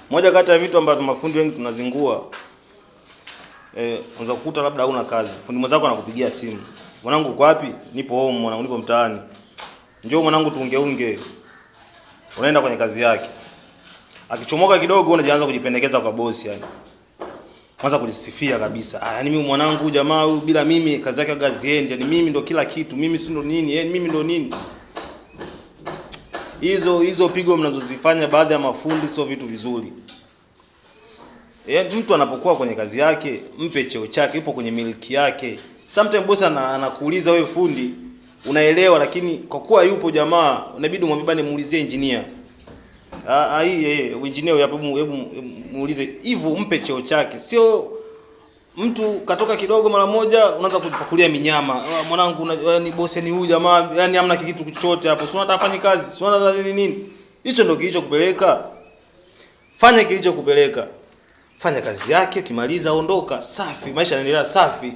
Moja kati ya vitu ambavyo mafundi wengi tunazingua, unaweza kukuta labda huna kazi, fundi mwenzako anakupigia simu, mwanangu uko wapi? Nipo home mwanangu, nipo mtaani. Njoo mwanangu tuungeunge. Unaenda kwenye kazi yake, akichomoka kidogo unaanza kujipendekeza kwa bosi, yani kwanza kujisifia kabisa. Ah, yani mimi mwanangu jamaa huyu bila mimi kazi yake haziendi, yani mimi ndo kila kitu, mimi si ndo nini, yani mimi ndo nini. Hizo hizo pigo mnazozifanya baadhi ya mafundi sio vitu vizuri. Yaani mtu anapokuwa kwenye kazi yake, mpe cheo chake, yupo kwenye miliki yake. Sometimes bosi anakuuliza wewe fundi, unaelewa, lakini kwa kuwa yupo jamaa, inabidi umwambie bana, muulizie engineer. Ah, hii engineer hapo, hebu muulize hivyo, mpe cheo chake. Sio mtu katoka kidogo mara moja unaanza kujipakulia minyama. Ah, mwanangu, yaani bosi ni huyu jamaa, yani hamna kitu chochote hapo. Si unataka afanye kazi, si unataka nini nini. Hicho ndio kilichokupeleka. Fanya kilichokupeleka. Fanya kazi yake, ukimaliza ondoka, safi, maisha yanaendelea safi.